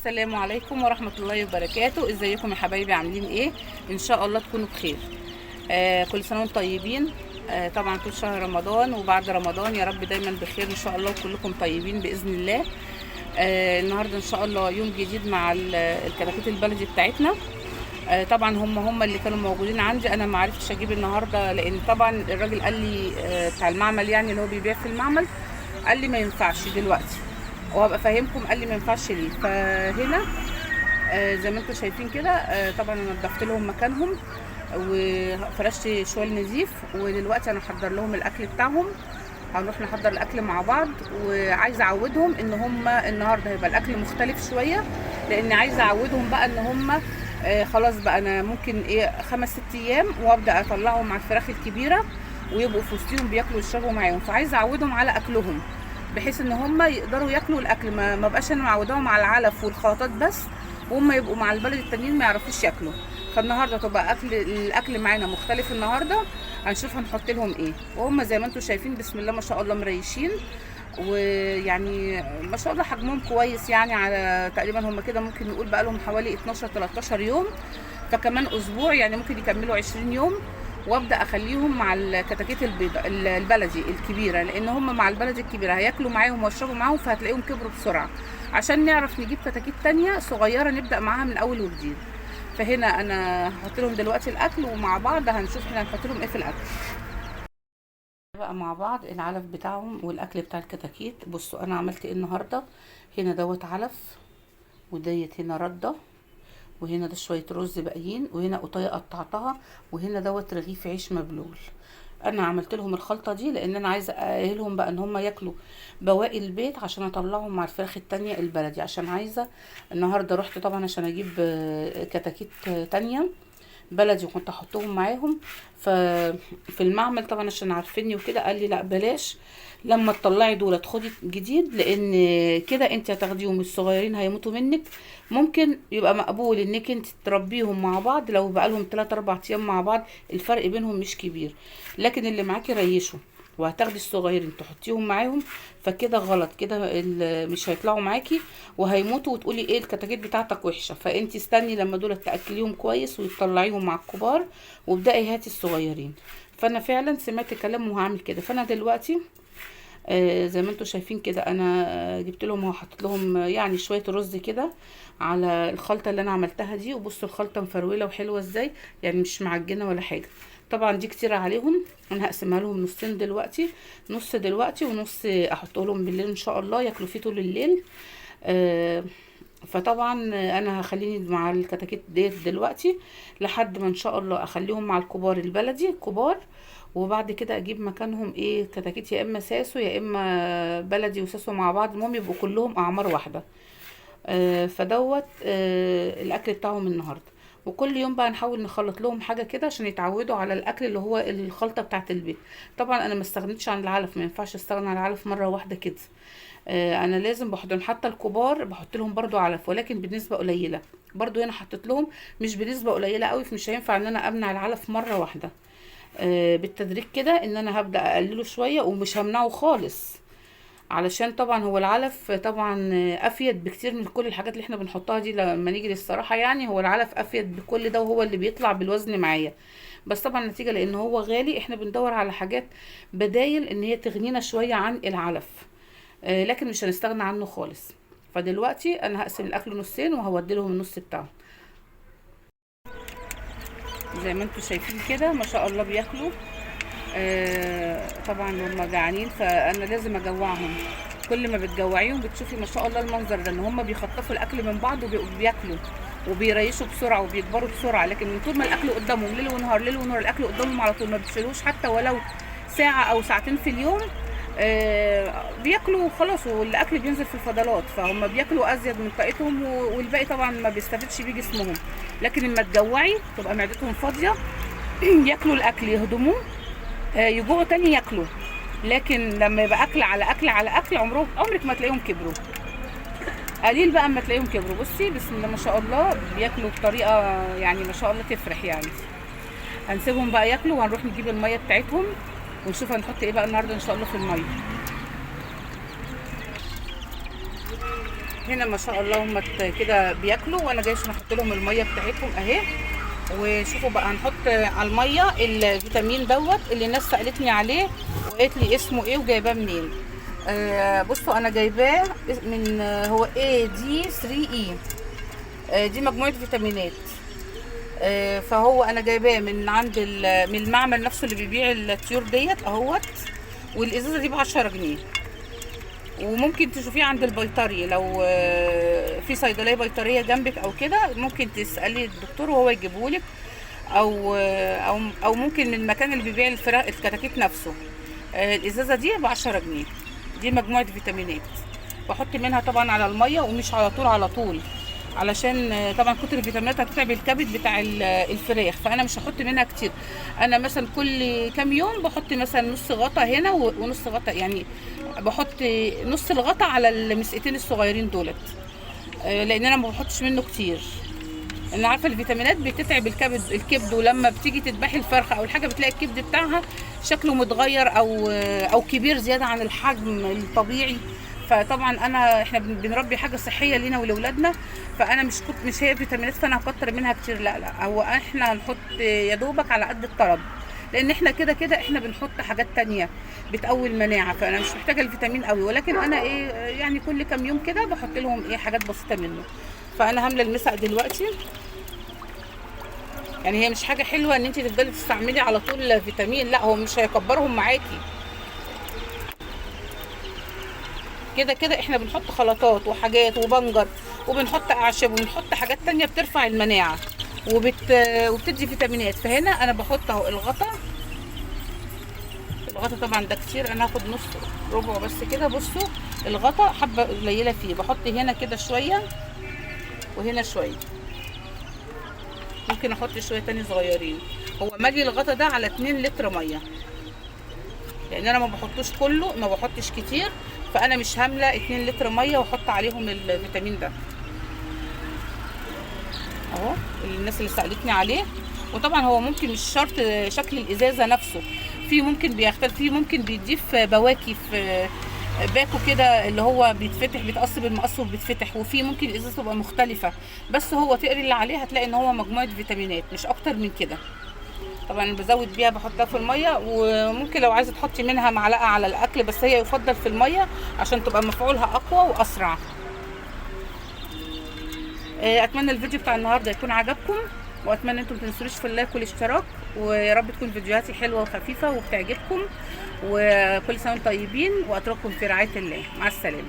السلام عليكم ورحمة الله وبركاته. ازيكم يا حبايبي؟ عاملين ايه؟ ان شاء الله تكونوا بخير. كل سنة وانتم طيبين. طبعا طول شهر رمضان وبعد رمضان يا رب دايما بخير ان شاء الله، وكلكم طيبين بإذن الله. النهارده ان شاء الله يوم جديد مع الكتاكيت البلدي بتاعتنا. طبعا هم اللي كانوا موجودين عندي، انا ما عرفتش اجيب النهارده لان طبعا الراجل قال لي بتاع المعمل، يعني اللي هو بيبيع في المعمل، قال لي ما ينفعش دلوقتي، وهبقى فاهمكم قال لي ما ينفعش ليه. فهنا زي ما انتم شايفين كده، طبعا انا نضفت لهم مكانهم وفرشت شوية نظيف، ودلوقتي انا هحضر لهم الاكل بتاعهم. هنروح نحضر الاكل مع بعض، وعايزه اعودهم ان هم النهارده هيبقى الاكل مختلف شوية، لان عايزه اعودهم بقى ان هم خلاص بقى انا ممكن ايه 5 6 ايام وابدا اطلعهم مع الفراخ الكبيرة ويبقوا في وسطهم بياكلوا ويشربوا معاهم. فعايزه اعودهم على اكلهم بحيث ان هم يقدروا ياكلوا الاكل، ما بقاش انا معوداهم على العلف والخلطات بس، وهم يبقوا مع البلد التانيين ما يعرفوش ياكلوا. فالنهارده تبقى الاكل معانا مختلف. النهارده هنشوف هنحط لهم ايه، وهم زي ما انتم شايفين بسم الله ما شاء الله مريشين، ويعني ما شاء الله حجمهم كويس، يعني على تقريبا هم كده ممكن نقول بقى لهم حوالي 12 13 يوم، فكمان اسبوع يعني ممكن يكملوا 20 يوم، وابدا اخليهم مع الكتاكيت البيضاء البلدي الكبيرة، لان هم مع البلدي الكبيرة هياكلوا معاهم ويشربوا معاهم، فهتلاقيهم كبروا بسرعة، عشان نعرف نجيب كتاكيت تانية صغيرة نبدا معاها من اول وجديد. فهنا انا هحط لهم دلوقتي الاكل، ومع بعض هنشوف احنا هنحط لهم ايه في الاكل بقى مع بعض. العلف بتاعهم والاكل بتاع الكتاكيت. بصوا انا عملت ايه النهارده. هنا دوت علف، وديت هنا رده، وهنا ده شوية رز باقيين، وهنا قطيه قطعتها، وهنا دوت رغيف عيش مبلول. انا عملت لهم الخلطة دي لان انا عايزه ااهلهم بقى ان هم ياكلوا بواقي البيت عشان اطلعهم مع الفراخ التانية البلدي، عشان عايزه النهارده رحت طبعا عشان اجيب كتاكيت تانية بلدي وكنت احطهم معاهم. ففي المعمل طبعا عشان عارفيني وكده قال لي لا بلاش، لما تطلعي دول خدي جديد، لان كده انت هتاخديهم الصغيرين هيموتوا منك. ممكن يبقى مقبول انك انت تربيهم مع بعض لو بقالهم 3 4 ايام مع بعض، الفرق بينهم مش كبير، لكن اللي معاكي ريشوا وهتاخدي الصغيرين تحطيهم معاهم، فكده غلط، كده مش هيطلعوا معاكي وهيموتوا، وتقولي ايه الكتاكيت بتاعتك وحشة. فانتي استني لما دول تاكليهم كويس وتطلعيهم مع الكبار، وابداي هاتي الصغيرين. فانا فعلا سمعت كلامه وهعمل كده. فانا دلوقتي زي ما انتم شايفين كده انا جبت لهم وحطيت لهم يعني شوية رز كده على الخلطة اللي انا عملتها دي. وبصوا الخلطة مفروله وحلوه ازاي، يعني مش معجنه ولا حاجة. طبعا دي كتيرة عليهم، انا هقسمها لهم نصين دلوقتي، نص دلوقتي ونص احطه لهم بالليل ان شاء الله ياكلوا فيه طول الليل. فطبعا انا هخليني مع الكتاكيت ديت دلوقتي لحد ما ان شاء الله اخليهم مع الكبار البلدي الكبار، وبعد كده اجيب مكانهم ايه كتاكيت، يا اما ساسو يا اما بلدي وساسو مع بعض، المهم يبقوا كلهم اعمار واحدة. فدوت الاكل بتاعهم النهارده. وكل يوم بقى نحاول نخلط لهم حاجة كده عشان يتعودوا على الاكل اللي هو الخلطة بتاعه البيت. طبعا انا ما استغنيتش عن العلف، ما ينفعش استغنى عن العلف مرة واحدة كده. انا لازم بحط لهم، حتى الكبار بحط لهم برضو علف، ولكن بنسبة قليله. برضو هنا حطيت لهم مش بنسبة قليله قوي، فمش هينفع ان انا امنع العلف مرة واحدة. بالتدريج كده ان انا هبدا اقلله شوية ومش همنعه خالص، علشان طبعا هو العلف طبعا افيد بكتير من كل الحاجات اللي احنا بنحطها دي. لما نيجي للصراحه يعني هو العلف افيد بكل ده، وهو اللي بيطلع بالوزن معايا. بس طبعا نتيجة لان هو غالي احنا بندور على حاجات بدايل ان هي تغنينا شوية عن العلف، لكن مش هنستغنى عنه خالص. فدلوقتي انا هقسم الاكل نصين وهودي لهم النص بتاعهم. زي ما انتم شايفين كده ما شاء الله بياكلوا. طبعا هم جعانين فانا لازم اجوعهم. كل ما بتجوعيهم بتشوفي ما شاء الله المنظر ده، ان هم بيخطفوا الاكل من بعض وبياكلوا وبيريشوا بسرعة وبيكبروا بسرعة. لكن من طول ما الاكل قدامهم ليل ونهار ليل ونهار الاكل قدامهم على طول، ما بتشيلوش حتى ولو ساعة او ساعتين في اليوم، بياكلوا وخلاص، والاكل بينزل في الفضلات، فهم بياكلوا ازيد من طاقتهم، والباقي طبعا ما بيستفدش بيه جسمهم. لكن لما تجوعي تبقى معدتهم فاضية ياكلوا الاكل يهضموه، يجوعوا تاني ياكلوا. لكن لما يبقى اكل على اكل على اكل عمرك ما تلاقيهم كبروا، قليل بقى اما تلاقيهم كبروا. بصي بسم الله ما شاء الله بياكلوا بطريقة يعني ما شاء الله تفرح يعني. هنسيبهم بقى ياكلوا وهنروح نجيب المية بتاعتهم ونشوف هنحط ايه بقى النهارده ان شاء الله في المية. هنا ما شاء الله هم كده بياكلوا، وانا جاية عشان احط لهم المية بتاعتهم اهي. وشوفوا بقى هنحط على المية الفيتامين دوت اللي الناس سالتني عليه وقالت لي اسمه ايه وجايباه منين. بصوا انا جايباه من هو AD3E، دي مجموعة فيتامينات. فهو انا جايباه من عند من المعمل نفسه اللي بيبيع الطيور ديت اهوت. والازازه دي ب10 جنيه، وممكن تشوفيه عند البيطري لو في صيدلية بيطريه جنبك او كده، ممكن تسالي الدكتور وهو يجيبهولك، او او او ممكن من المكان اللي بيبيع الفراخ الكتاكيت نفسه. الازازه دي ب10 جنيه، دي مجموعة فيتامينات. بحط منها طبعا على المية، ومش على طول على طول، علشان طبعا كتر الفيتامينات هتتعب الكبد بتاع الفراخ، فانا مش هحط منها كتير. انا مثلا كل كام يوم بحط مثلا نص غطا هنا ونص غطا، يعني بحط نص الغطا على المسقتين الصغيرين دولت، لان انا ما بحطش منه كتير. انا عارفه الفيتامينات بتتعب الكبد، ولما بتيجي تذبحي الفرخه او الحاجة بتلاقي الكبد بتاعها شكله متغير او كبير زيادة عن الحجم الطبيعي. فطبعا احنا بنربي حاجة صحية لينا ولاولادنا، فانا مش هي فيتامينات فانا هكتر منها كتير، لا لا، هو احنا هنحط يا دوبك على قد الطلب، لان احنا كده كده احنا بنحط حاجات تانية بتقوي المناعة، فانا مش محتاجه الفيتامين قوي، ولكن انا ايه يعني كل كام يوم كده بحط لهم ايه حاجات بسيطة منه. فانا هامله المسق دلوقتي، يعني هي مش حاجة حلوة ان انت تفضلي تستعملي على طول فيتامين، لا هو مش هيكبرهم معاكي. كده كده احنا بنحط خلطات وحاجات وبنجر، وبنحط اعشاب، وبنحط حاجات تانية بترفع المناعة وبتدي فيتامينات. فهنا انا بحط اهو الغطا، الغطا طبعا ده كتير، انا هاخد نص ربعه بس كده. بصوا الغطا حبه قليله فيه، بحط هنا كده شوية وهنا شوية، ممكن احط شوية تاني صغيرين. هو مالي الغطا ده على 2 لتر مية، لان انا ما بحطوش كله، ما بحطش كتير، فانا مش هامله 2 لتر مية واحط عليهم الفيتامين ده اهو، الناس اللي سالتني عليه. وطبعا هو ممكن مش شرط شكل الازازه نفسه، في ممكن بيختلف، في ممكن بيضيف بواكي في باكو كده اللي هو بيتفتح، بيتقص بالمقص وبيتفتح، وفي ممكن الازازه تبقى مختلفة، بس هو تقري اللي عليه هتلاقي ان هو مجموعة فيتامينات مش اكتر من كده. طبعا بزود بيها، بحطها في المية، وممكن لو عايزه تحطي منها معلقه على الاكل، بس هي يفضل في المية عشان تبقى مفعولها اقوى واسرع. اتمنى الفيديو بتاع النهارده يكون عجبكم، واتمنى انتم ما تنسونيش في ال like والاشتراك، ويا رب تكون فيديوهاتي حلوة وخفيفة وبتعجبكم، وكل سنة وانتم طيبين، واترككم في رعاية الله. مع السلامة.